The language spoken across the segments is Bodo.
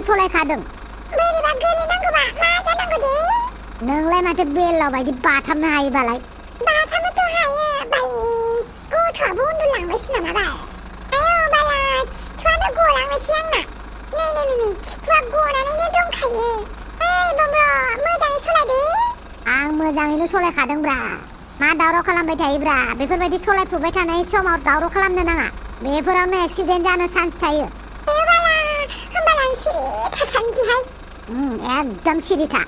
सलायखादों बोरैबा गोलैनांगौबा मा जानांगौ दे नोंलाय माथो बेलाव बायदि बाथाबनो हायोबालाय बाथाबनोथ' हायो बाल गथ'आबो उन्दुलांबायसो नामा आयौ बाला खिथुआनो गलांबायसै आंना नै खिथुआ गनानैनो दंखायो ओइ बब्र मोजाङै सलायदे आं मोजाङैनो सलायखादोंब्रा मा दावराव खालामबाय थायोब्रा बेफोरबायदि सलायफुबाय थानाय समाव दावराव खालामनो नाङा बेफोरावनो एक्सिडेन्ट जानो चान्स थायो होमबालाय आं सिरि थाथारनोसैहाय एकदम सिरि था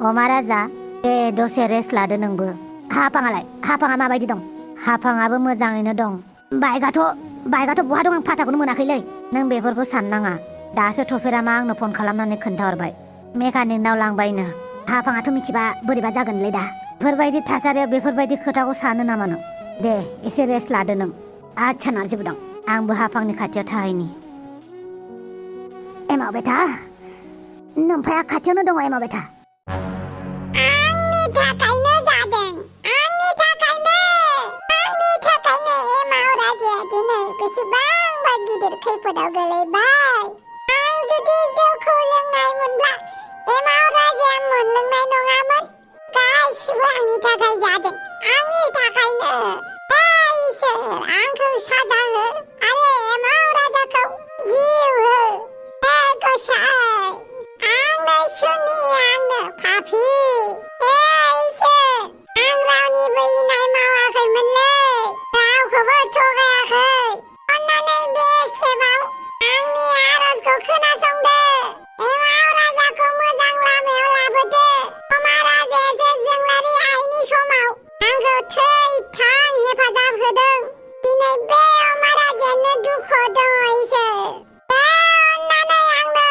अमा राजा दे दसे रेस्ट लादो नोंबो हाफाङा माबायदि दं हाफाङाबो मोजाङैनो दं बाइकआथ' बहा दं आं फाथाखौनो मोनाखैलै नों बेफोरखौ साननाङा दासो थफेरामा आंनो फन खालामनानै खोन्थाहरबाय मेकानिकनाव लांबायनो हाफाङाथ' मिथिबा बोरैबा जागोनलै दा बेफोरबायदि थासारियाव बेफोरबायदि खोथाखौ सानो नामा नों दे एसे रेस्ट लादो नों आच्छा नारजिबो दं आंबो हाफांनि खाथियाव थाहैनि एमाव बेथा नोमफाया खाथियावनो दङ एमाव बेथा बेसेबांबा गिदिर खैफोदाव गोलैबाय आं जुदि जौखौ लोंनाय मोनब्ला एमाव राजाया मोनलोंनाय नङामोन गासिबो आंनि थाखाय जादों आंनि थाखायनो इसोर आंखौ साजा हो आरो एमाव राजाखौ जिउ हो गसाइ आंनो सुनि आंनो पापि इसोर आं रावनिबो इनाय मावाखैमोनलै रावखौबो थगायाखै अन्नानै बे खेबाव आंनि आरजखौ खोनासंदो एमाव राजाखौ मोजां लामायाव लाबोदो अमा राजायासो जोंलारि आइनि समाव आंखौ थै-थां हेफाजाब होदों दिनै बे अमा राजायानो दुखुआव दङ इसोर अन्नानै आंनो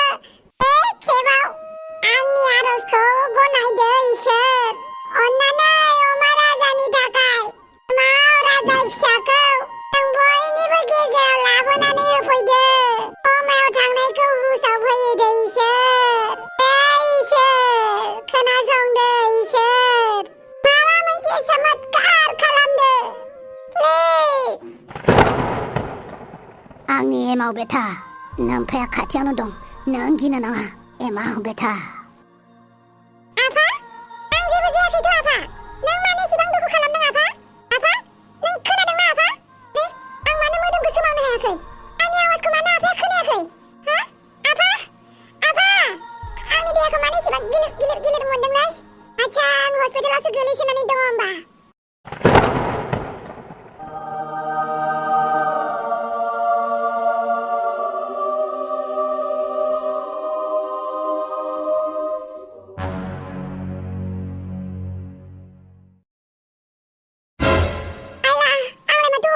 बे खेबाव आंनि आरजखौ गनायदो इसोर अन्नानै अमा राजानि थाखाय एमाव राजा फिसाखौ जों बयनिबो गेजेराव लाबोनानै होफैदो अमायाव थांनायखौ हुसाव फैदो इसोर खोनासंदो इसोर माबा मोनसे चमत्कार खालामदो प्लिज आंनि एमाव बेथा नोमफाया खाथियावनो दं नों गिनो नाङा एमाव बेथा आफा आं जेबो जायाखैथ' आफा नों मानो एसेबां दुखु खालामदों आफा नों खोनादोंना आफा आं मानो मोदोमखौ सोमावनो हायाखै आंनि आवाजखौ मानो आफाया खोनायाखै आफा आंनि देहाखौ मानो एसेबां गिलिर मोनदोंलै आच्छा आं हस्पिटालावसो गोलैसोनानै दङ होमबा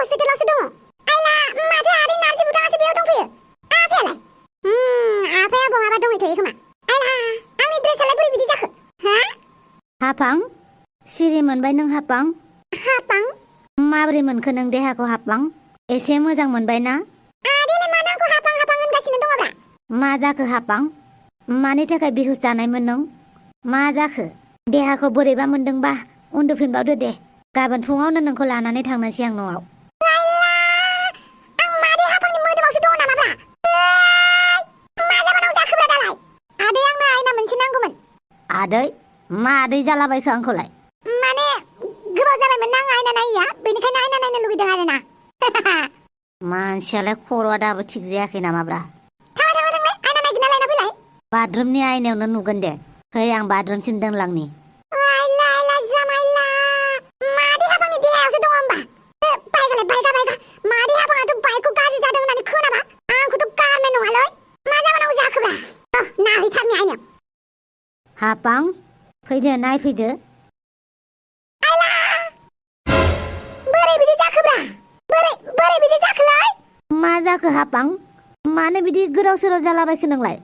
हस्पिटालावसो दङ आइला माथो आदै नारजि बुदाङासो बेयाव दंफैयो आफायालाय आफाया बहाबा दंहैथ'यो खोमा आइला आंनि ड्रेसालाय बोरै बिदि जाखो हाफां सिरि मोनबाय नों हाफां माबोरै मोनखो नों देहाखौ हाफां एसे मोजां मोनबाय ना आदैलाय मानो आंखौ हाफां होनगासिनो दङब्रा मा जाखो हाफां मानि थाखाय बेहुस जानायमोन नों मा जाखो देहाखौ बोरैबा मोनदोंबा उन्दुफिनबावदो दे गाबोन फुङावनो नोंखौ लानानै थांनोसै आं न'आव आदै मा आदै जालाबायखो आंखौलाय माने गोबाव जाबायमोन ना आं आयना नायिया बेनिखायनो आयना नायनो लुगैदों आरोना मानसियालाय खर'आ दाबो थिग जायाखै नामाब्रा थांलाय आयना नायगिरना लायना फैलाय बाथरुमनि आयनायावनो नुगोन दे फै आं बाथरुमसिम दोनलांनि मादै हाफांनि देहायावसो दङ होमबा बायगा मादै हाफाङाथ' बाइकखौ गाज्रि जादों होननानै खोनाबा आंखौथ' गारनाय नङालै मा जाबानांगौ जाखोब्रा नायहैथारनि आयनायाव हाफां फैदो नायफैदो बोरै बिदि जाखोब्रा बोरै बिदि जाखोलाय मा जाखो हाफां मानो बिदि गोदाव सोराव जालाबायखो नोंलाय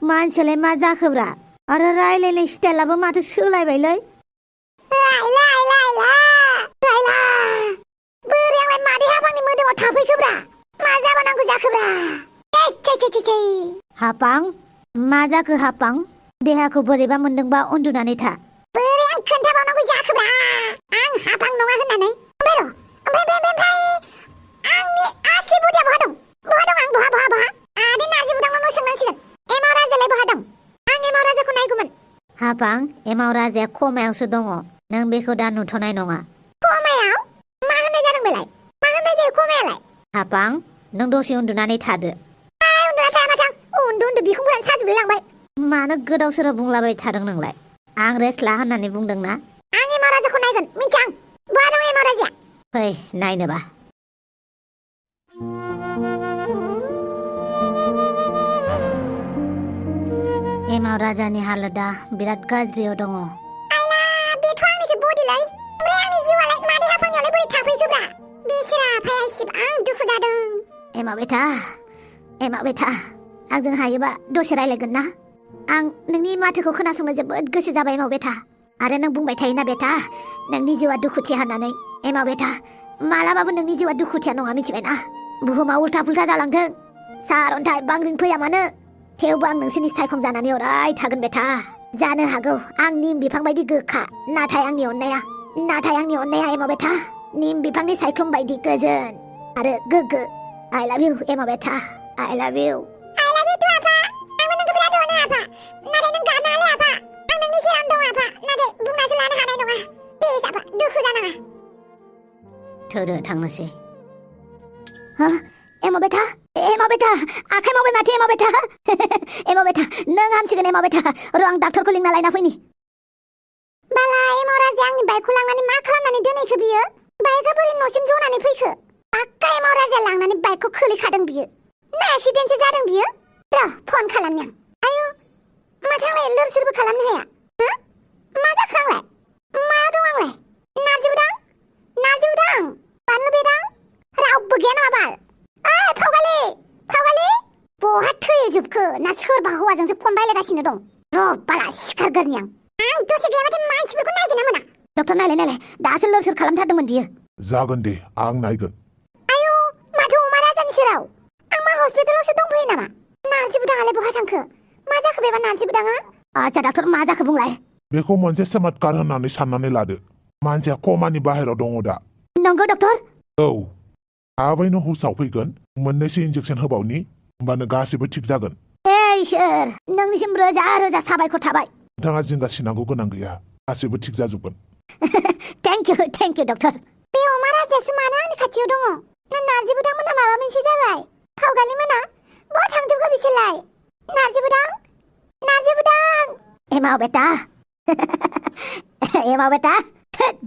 मानसियालाय मा जाखोब्रा आरो रायलायनाय स्टाइलाबो माथो सोलायबायलै बोरै आंलाय मादै हाफांनि मोदोमाव थाफैखोब्रा मा जाबानांगौ जाखोब्रा हापां मा जाखो हापां देहाखौ बोरैबा मोनदोंबा उन्दुनानै था बोरै आं खोन्थाबावनांगौ जाखोब्रा आं हापां नङा होननानै ओमफ्राय आंनि आसि बुदिया बहा दं आं बहा आदै नार्जि बुदांनाव सोंनांसिगोन एमाव राजालाय बहा दं आं एमाव राजाखौ नायगौमोन हापां एमाव राजाया खमायावसो दङ नों बेखौ दा नुथ'नाय नङा खमायाव मा होननाय जादों बेलाय मा होननाय जायो खमायालाय हापां नों दसे उन्दुनानै थादो उन्दुना थाया माथां उन्दु बिखुंफोरानो साजोबलाय लांबाय मानो गोदाव सोराव बुंलाबाय थादों नोंलाय आं रेस्ट ला होननानै बुंदोंना आं एमाव राजाखौ नायगोन मिन्थिया आं बहा दं एमाव राजाया फै नायनोबा एमाव राजानि हालोदा बिराद गाज्रियाव दङ आइला बेथ' आंनिसो बडिलाय ओमफ्राय आंनि जिउआलाय मादै हाफांनियालाय बोरै थाफैखोब्रा बेसेरा आफाया इसिबां दुखु जादों एमाव बेथा आंजों हायोबा दसे रायलायगोन ना आं नोंनि माथोखौ खोनासंनो जोबोद गोसो जाबाय एमाव बेथा आरो नों बुंबाय थायोना बेथा नोंनि जिउआ दुखुथिया होननानै एमाव बेथा मालाबाबो नोंनि जिउआ दुखुथिया नङा मिथिबायना बुहुमा उल्था पुल्था जालांथों सारअन्थाइ बांग्रिं फैया मानो थेवबो आं नोंसोरनि सायखं जानानै अराय थागोन बेथा जानो हागौ आं निम बिफां बायदि गोखा नाथाय आंनि अननाया एमाव बेथा निम बिफांनि सायख्लुम बायदि गोजोन आरो गोग्गो आइ लाभ इउ एमाव बेथा आइ लाभ इउ टु आफा आंबो नोंखौ बिराद अनो आफा नाथाय नों गाबनाङालै आफा आं नोंनि सेरावनो दं आफा नाथाय बुंनासो लानो हानाय नङा प्लिज आफा दुखु जानाङा थोदो थांनोसै एमाव बेथा आखाइ मावबाय माथो एमाव बेथा नों हामसिगोन एमाव बेथा र' आं डाक्टरखौ लिंना लायना फैनि बाला एमाव राजाया आंनि बाइकखौ लांनानै मा खालामनानै दोनहैखो बियो बाइकआ बोरै न'सिम जनानै फैखो पाक्का एमाव राजाया लांनानै बाइकखौ खोलैखादों बियो ना एक्सिडेन्टसो जादों बियो र' फन खालामनि आं आयु माथो आंलाय लोर सोरबो खालामनो हाया मा जाखो आंलाय मायाव दं आंलाय नार्जि बुदां बानलु बेदां रावबो गैया नामा बाल ओइ फावगालि बहा थैजोबखो ना सोरबा हौवाजोंसो फन रायलायगासिनो दं र' बाला सिखारगोरनि आं दसे गैयाबाथाय मानसिफोरखौ नायगोन मोना डक्टर नायलाय दासो लोर सोर खालामथारदोंमोन बियो जागोन दे आं नायगोन आयु माथो अमा राजानि सेराव आं मा हस्पिटालावसो दंफैयो नामा नार्जि बुदाङालाय बहा थांखो मा जाखो बेबा नार्जि बुदाङा आच्छा डाक्टर मा जाखो बुंलाय बेखौ मोनसे चमत्कार होननानै साननानै लादो मानसिया कमानि बाहेराव दङ दा नंगौ डक्टर औ थाबैनो हुसाव फैगोन मोननैसो इन्जेक्सन होबावनि होमबानो गासैबो थिग जागोन इसोर नोंनिसिम रोजा रोजा साबायखर थाबाय नोंथाङा जिंगा सिनांगौ गोनां गैया गासैबो थिग जाजोबगोन थेंक इउ डक्टर बे अमा राजायासो मानो आंनि खाथियाव दङ ना नार्जि बुदांमोना माबा मोनसे जाबाय फावगालि मोना बहा थांजोबखो बिसोरलाय नार्जि बुदां एमाव बेटा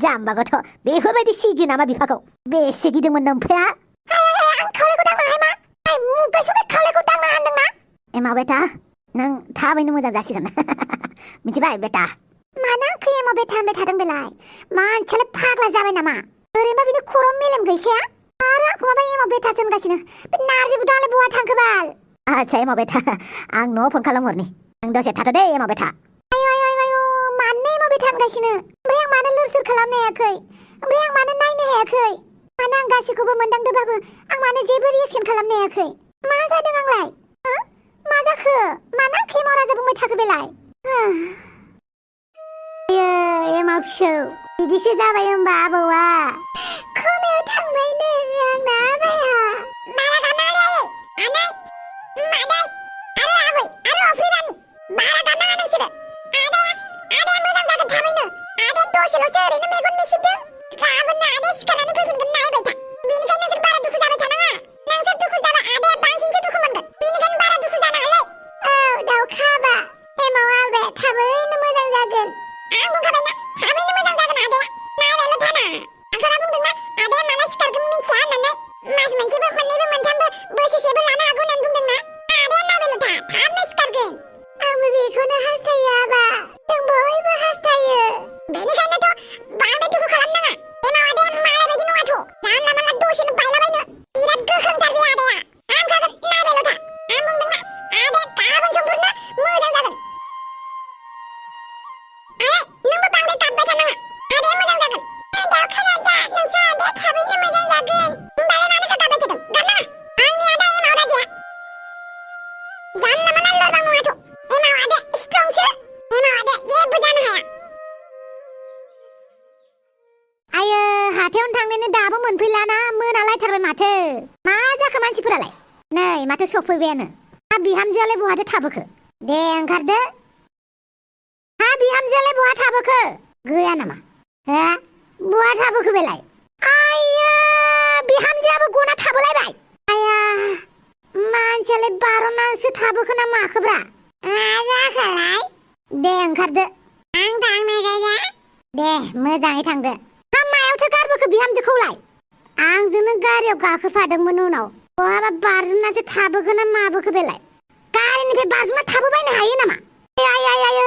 जाम्बा गथ' बेफोरबायदि सिगि नामा बिफाखौ बेसे गिदोंमोन नोमफाया आं खावलायखौ दांनो हाया मा मुगासो खावलायखौ दांनो हान्दोंना एमाव बेटा नों थाबैनो मोजां जासिगोन मिथिबाय बेटा मानो आंखौ एमाव बेटा होनबाय थादों बेलाय मानसियालाय फाग्ला जाबाय नामा ओरैनो बिनि खर'आव मेलेम गैखाया आरो आंखौ माबा एमाव बेटासो होनगासिनो बे नार्जि बुदाङालाय बहा थांखो बाल आच्छा एमाव बेटा आं न'आव फन खालामहरनि नों दसे थाथ' दे एमाव बेटा आयु मानो एमाव बेटा होनगासिनो ओमफ्राय आं मानो लोर सोर खालामनो हायाखै ओमफ्राय आं मानो नायनो हायाखै मानो आं गासैखौबो मोनदांदोंबाबो आं मानो जेबो रिएक्सन खालामनो हायाखै मा जादों आंलाय मा जाखो मानो आंखौ एमाव राजा बुंबाय थाखो बेलाय एमाव फिसौ बिदिसो जाबाय होमबा आबौआ खोमायाव थांबायनो आंना आबाया बारा गानाङा आनै मादै आरो आबै आरो अफ्रिरानि बारा गानाङा नोंसोरो आदाया मोजां जागोन थाबैनो आदाया दसेल'सो ओरैनो मेगन मिसिबदों गाबोननो आदाया सिखारनानै फैफिनगोन नायबाय था बेनिखायनो नोंसोर बारा दुखु जाबाय थानाङा नोंसोर दुखु जाबा आदाया बांसिनसो दुखु मोनगोन बेनिखायनो बारा दुखु जानाङालै औ दाउखा आबा एमाव आबाया थाबैनो मोजां जागोन आं बुंखाबायना थाबैनो मोजां जागोन आदाया नायबायल' थाना डक्टरा बुंदोंना आदाया माला सिखारगोन मिथिया होननानै मास मोनसेबो मोननैबो मोनथामबो बोसोरसेबो लानो हागौ होननानै बुंदोंना आदाया नायबायल' था थाबनो सिखारगोन आंबो बेखौनो हास्थायो आबा जों बयबो हास्थायो बेनिखायनोथ' बांद्राय दुखु खालामनाङा एमाव आदाया मालाय बायदि नङाथ' जानला मानला दसेनो बायलाबायनो बिराद गोख्रोंथार बे आदाया हामखागोन नायबायल' था आं बुंदोंना आदाया गाबोन समफोरनो मोजां जागोन हाथायावनो थांनानै दाबो मोनफैलाना मोनालायथारबाय माथो मा जाखो मानसिफोरालाय नै माथो सफैबायानो हा बिहामजोआलाय बहाथो थाबोखो दे ओंखारदो हा बिहामजोआलाय बहा थाबोखो गैया नामा हा बहा थाबोखो बेलाय आइया बिहामजोआबो गना थाबोलायबाय आया मानसियालाय बार'नासो थाबोखो ना माखोब्रा मा जाखोलाय दे ओंखारदो आं थांनायखायना दे मोजाङै थांदो हा मायावथो गारबोखो बिहामजोखौलाय आंजोंनो गारियाव गाखोफादोंमोन उनाव बहाबा बारजुमनासो थाबोखो ना माबोखो बेलाय गारिनिफ्राय बारजुमना थाबोबायनो हायो नामा आय आय आय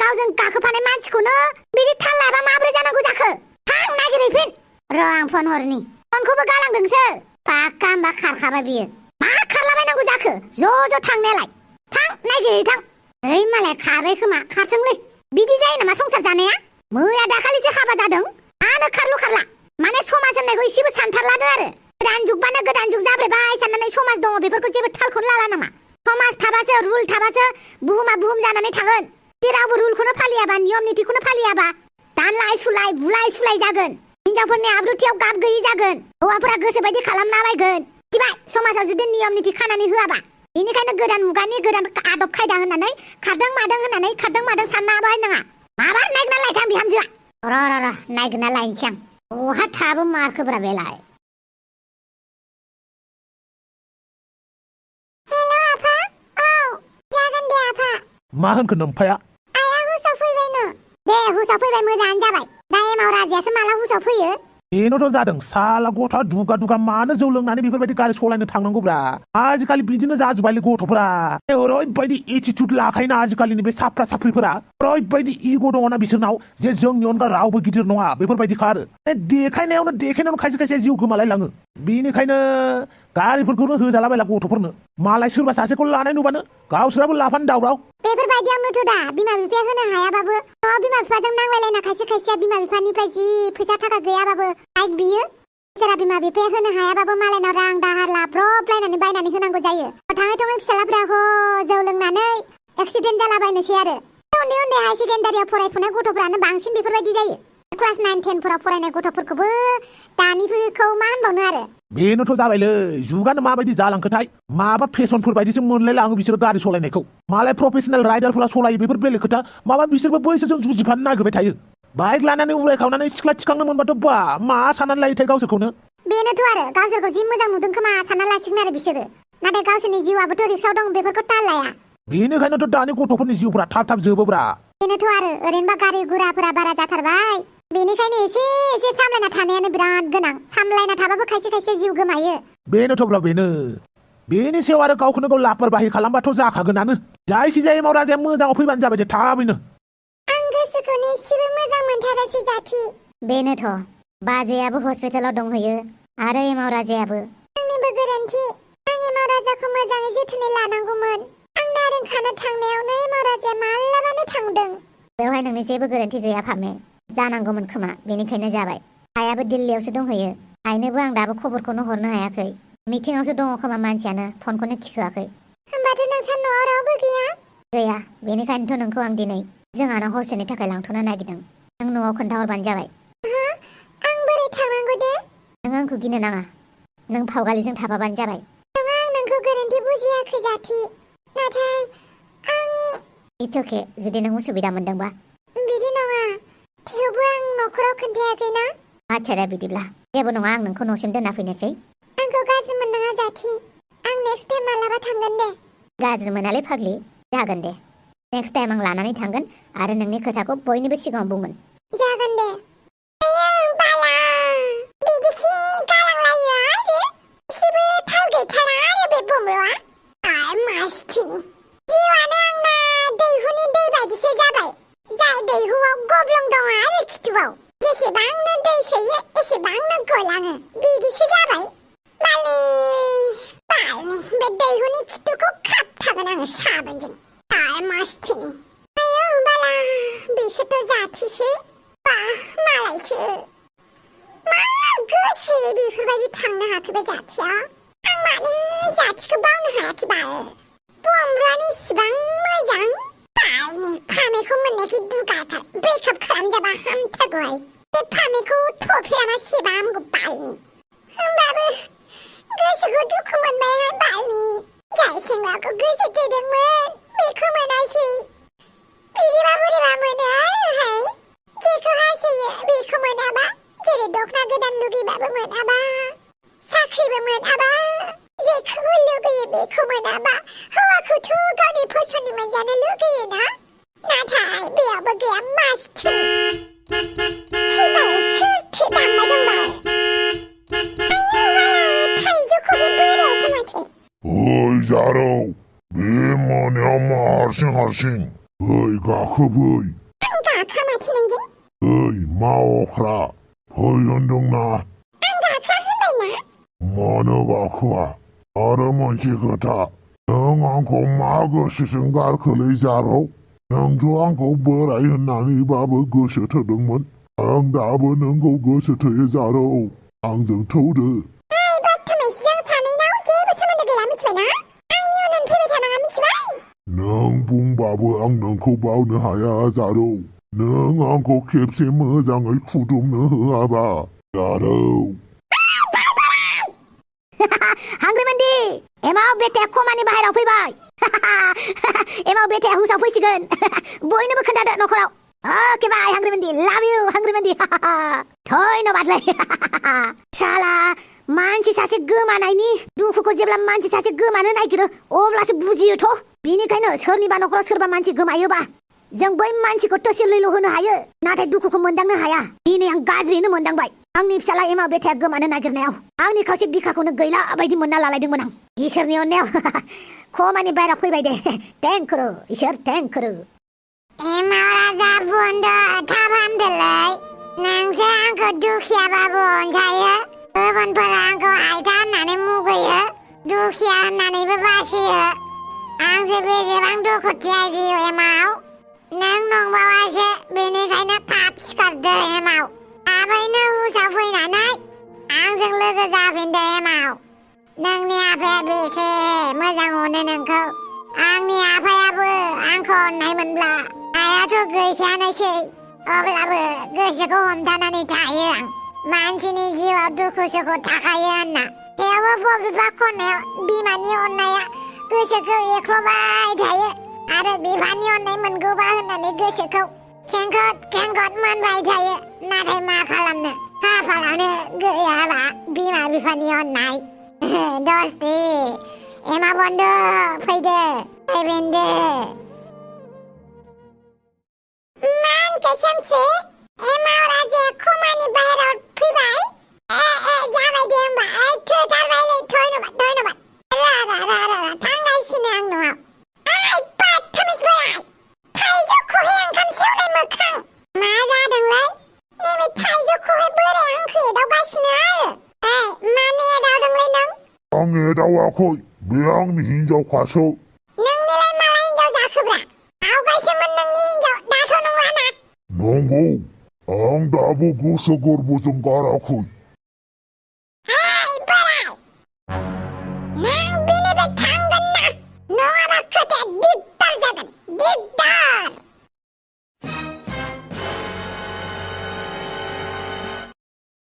गावजों गाखोफानाय मानसिखौनो बिदि थाल लायाबा माबोरै जानांगौ जाखो थां नागिरहैफिन र' आं फन हरनि फनखौबो गालांदोंसो पाक्का होमबा खारखाबाय बियो मा खारलाबायनांगौ जाखो ज' थांनायालाय थां नागिरहै थां ओइ मालाय खारबाय खोमा खारथोंलै बिदि जायो नामा संसार जानाया मैया दाखालिसो हाबा जादों आनो खारलु खारला माने समाज होननायखौ एसेबो सानथारलादो आरो गोदान जुगबानो गोदान जुग जाब्रेबाय साननानै समाज दङ बेफोरखौ जेबो थालखौनो लाला नामा समाज थाबासो रुल थाबासो बुहुमा बुहुम जानानै थागोन रावबो रुलखौनो फालियाबा नियम नितिखौनो फालियाबा दानलाय सुलाय बुलाय सुलाय जागोन हिनजावफोरनि आब्रुथियाव गाब गैयि जागोन हौवाफोरा गोसोबायदि खालामलाबायगोन मिथिबाय समाजाव जुदि नियम निति खानानै होआबा बेनिखायनो गोदान मुगानि गोदान आदब खायदा होननानै खारदों मादों होननानै खारदों मादों सानना बायनाङा माबा नायगोना लायथां बिहामजोआ र' नायगोना लायनोसै आं बहा थाबो मारखोब्रा बेलाय हेल' आफा औ जागोन दे आफा मा होनखो नोम्फाया आया हुसाव फैबायनो दे हुसाव फैबाय मोजाङानो जाबाय दा एमाव राजायासो माला हुसाव फैयो बेनोथ' जादों साला गथ'आ दुगा दुगा मानो जौ लोंनानै बेफोरबायदि गारि सालायनो थांनांगौब्रा आजिखालि बिदिनो जाजोब्बायलै गथ'फोरा ओरैबायदि एटिट्युड लाखायोना आजिखालिनि बे साफ्रा साफ्रिफोरा ओरैबायदि इग' दङना बिसोरनाव जे जोंनि अनगा रावबो गिदिर नङा बेफोरबायदिखा आरो देखायनायावनो खायसे खायसे जिउ गोमालायलाङो बेनिखायनो गारिफोरखौनो होजालाबायला गथ'फोरनो मालाय सोरबा सासेखौ लानाय नुबानो गावसोराबो लाफानो दावराव बेफोरबायदियावनोथ' दा बिमा बिफाया होनो हायाबाबो न'आव बिमा बिफाजों नांलायलायना खायसे खायसेया बिमा बिफानिफ्राय जि फैसा थाखा गैयाबाबो बाइक बियो सोरबा बिमा बिफाया होनो हायाबाबो मालायनाव रां दाहार लाब्रबलायनानै बायनानै होनांगौ जायो थाङै थङै फिसालाफ्रा जौ लोंनानै एक्सिडेन्ट जालाबायनोसै आरो उन्दै उन्दै हाई सेकेन्डारियाव फरायफुनाय गथ'फ्रानो बांसिन बेफोरबायदि जायो क्लास 9-10 फोराव फरायनाय गथ'फोरखौबो दानिफोरखौ मा होनबावनो आरो बेनोथ' जाबायलै जुगानो माबायदि जालांखोथाय माबा फेसनफोर बायदिसो मोनलायलाङो बिसोर गारि सालायनायखौ मालाय प्रफेसनेल राइडारफोरा सालायो बेफोर बेलेग खोथा माबा बिसोरबो बैसोरजों जुजिफानो नागिरबाय थायो बाइक लानानै उरायखावनानै सिख्ला थिखांनो मोनबाथ' बा मा साननानै लायोथाय गावसोरखौनो बेनोथ' आरो गावसोरखौ जि मोजां नुदों खोमा सानना लासिगोन आरो बिसोरो नाथाय गावसोरनि जिउआबोथ' रिक्साव दं बेफोरखौ ताल लाया बेनिखायनोथ' दानि गथ'फोरनि जिउफोरा थाब जोबोब्रा बेनोथ' आरो ओरैनोबा गारि गुराफोरा बारा जाथारबाय बेनिखायनो एसे सामलायना थानायानो बिराद गोनां सामलायना थाबाबो खायसे खायसे जिउ गोमायो बेनोथ'ब्रा बेनि सायाव आरो गावखौनो गाव लापरवाहि खालामबाथ' जाखागोनानो जायखिजाया एमाव राजाया मोजाङाव फैबानो जाबाय दे थाबैनो आं गोसोखौनो एसेबो मोजां मोनथारासै जाथि बेनोथ' बाजैयाबो हस्पिटालाव दंहैयो आरो एमाव राजायाबो आंनिबो गोरोन्थि आं एमाव राजाखौ मोजाङै जोथोनै लानांगौमोन आं नारें खानो थांनायावनो एमाव राजाया मालाबानो थांदों बेवहाय नोंनि जेबो गोरोन्थि गैया फामे जानांगौमोन खोमा बेनिखायनो जाबाय आइयाबो दिल्लीयावसो दंहैयो आइनोबो आं दाबो खबरखौनो हरनो हायाखै मिटिंआवसो दङ खोमा मानसियानो फनखौनो थिखोआखै होमबाथ' नोंसा न'आव रावबो गैया बेनिखायनोथ' नोंखौ आं दिनै जोंहानाव हरसेनि थाखाय लांथ'नो नागिरदों नों न'आव खोन्थाहरबानो जाबाय आं बोरै थांनांगौ दे नों आंखौ गिनो नाङा नों फावगालिजों थाफाबानो जाबाय नङा आं नोंखौ गोरोन्थि बुजियाखै जाथि नाथाय आं इट्स अके जुदि नों उसुबिदा मोनदोंबा बिदि नङा थेवबो आं न'खराव खोन्थायाखैना आच्छा दे बिदिब्ला जेबो नङा आं नोंखौ न'सिम दोनना फैनोसै आंखौ गाज्रि मोननाङा जाथि आं नेक्स्ट टाइम मालाबा थांगोन दे गाज्रि मोनालै फाग्लि जागोन दे नेक्स्ट टाइम आं लानानै थांगोन आरो नोंनि खोथाखौ बयनिबो सिगाङाव बुंगोन जागोन दे आयौ बाला बिदिखि गालांलायो आरो एसेबो थाल गैथारा आरो बे बुमलुआ मासथिनि जिउआनो आंना दैहुनि दै बायदिसो जाबाय जाय दैहुआव गब्लं दङ आरो खिथुआव जेसेबांनो दै सोयो एसेबांनो गलाङो बिदिसो जाबाय बालनि बे दैहुनि खिथुखौ खाबथागोन आङो साबोनजों मासथिनि आयौ बाला बिसोरथ' जाथिसो बा मालायसो मा गोसोयै बेफोरबायदि थांनो हाखो बे जाथिया आं मानो जाथिखौ बावनो हायाखै बाल बुमलुआनो इसिबां मोजां बालनि फामेखौ मोननायखै दुगाथार ब्रेकआप खालामजाबा हामथारगौहाय फामिखौ थफियाना सेबा आंखौ बालनि होमबाबो गोसोखौ दुखु मोनबाय बालनि जाय सेंग्राखौ गोसो थोदोंमोन बेखौ मोनासै बिदिबा बोरैबा मोनो आरोहाय जेखौ हास्थायो बेखौ मोनाबा जेरै दखना गोदान लुगैबाबो मोनाबा साख्रिबो मोनाबा जेखौ लुगैयो बेखौ मोनाबा हौवाखौथ' गावनि फसननि मोनजानो लुगैयोना नाथाय बेयावबो गैया मासथि सोरथो दामबाय दंबाय थाइजौखौ बे बोरायासो माथो ओइ जारौ बे मोनायाव मा हारसिं ओइ गाखोबै आं गाखा माथो नोंजों ओइ मा अख्रा फै होनदोंना आं गाखा होबायना मानो गाखोआ आरो मोनसे खोथा नों आंखौ मा गोसोजों गारखोलै जारौ नोंथ' आंखौ बोराय होननानैबाबो गोसो थोदोंमोन आं दाबो नोंखौ गोसो थोयो जारौ आंजों थौदो नों बुंबाबो आं नोंखौ बावनो हाया जारौ नों आंखौ खेबसे मोजाङै खुदुमनो होआबा जारौ हांग्रिमोनदि एमाव बेटाया खमानि बाहेराव फैबाय एमाव बेटाया हुसाव फैसिगोन बयनोबो खोन्थादो नखराव ओके बाय हांग्रिमोनदि लाभ इउ हांग्रिमोनदि धन्यबादलै साला मानसि सासे गोमानायनि दुखुखौ जेब्ला मानसि सासे गोमानो नागिरो अब्लासो बुजियोथ' बिनिखायनो सोरनिबा नखराव सोरबा मानसि गोमायोबा जों बै मानसिखौ तसिलैल' होनो हायो नाथाय दुखुखौ मोनदांनो हाया दिनै आं गाज्रियैनो मोनदांबाय आंनि फिसाला एमाव बेटाया गोमानो नागिरनायाव आंनि खावसे बिखाखौनो गैला बायदि मोनना लालायदोंमोन आं इसोरनि अननायाव खमानि बाहेराव फैबाय दे थेंक करो इसोर थेंक करो एमाव राजा बन्द थाब हामदोलै नोंसो आंखौ दुखियाबाबो अनसायो गुबुनफोरा आंखौ आयथा होननानै मुगैयो दुखिया होननानैबो बासियो आंसो बेसेबां दुखुथिया जिउ एमाव नों नंबावासो बेनिखायनो थाब सिखारदो एमाव थाबैनो हुसाव फैनानै आंजों लोगो जाफिनदो एमाव नोंनि आफाया बेसे मोजां अनो नोंखौ आंनि आफायाबो आंखौ अननाय मोनब्ला आयाथ' गैखायानोसै अब्लाबो गोसोखौ हमथानानै थायो आं मानसिनि जिउआव दुखु सुखु थाखायो होनना थेवबो बबेबा खनायाव बिमानि अननाया गोसोखौ एख्ल'बाय थायो आरो बिफानि अननाय मोनगौबा होननानै गोसोखौ खेंखद खेंखद मोनबाय थायो नाथाय मा खालामनो खाफालानो गैयाबा बिमा बिफानि अननाय दस्ति एमा बन्द फैदो फैफिनदो मान कसमसे एमाव राजाया खमानि बाहेराव फैबाय जाबाय दे होमबा थोथारबायलै धन्यबाद थांगासिनो आं न'आव बाथमिस बोराय थाइजौखौहाय ओंखाम सेवनाय मोखां मा जादोंलै नैबे थाइजौखौहाय बोराया आंखौ एदावगासिनो आरो मानो एदावदोंलै नों आं एदावाखै बे आंनि हिनजावखासो नोंनिलाय मालाय हिनजाव जाखोब्रा आवगायसोमोन नोंनि हिनजाव दाथ' नंलाना नंगौ आं दाबो गोसो गोरबोजों गाराखै बोराय नों बेनिफ्राय थांगोन ना नङाबा खोथाया दिगदार जागोन दिगदार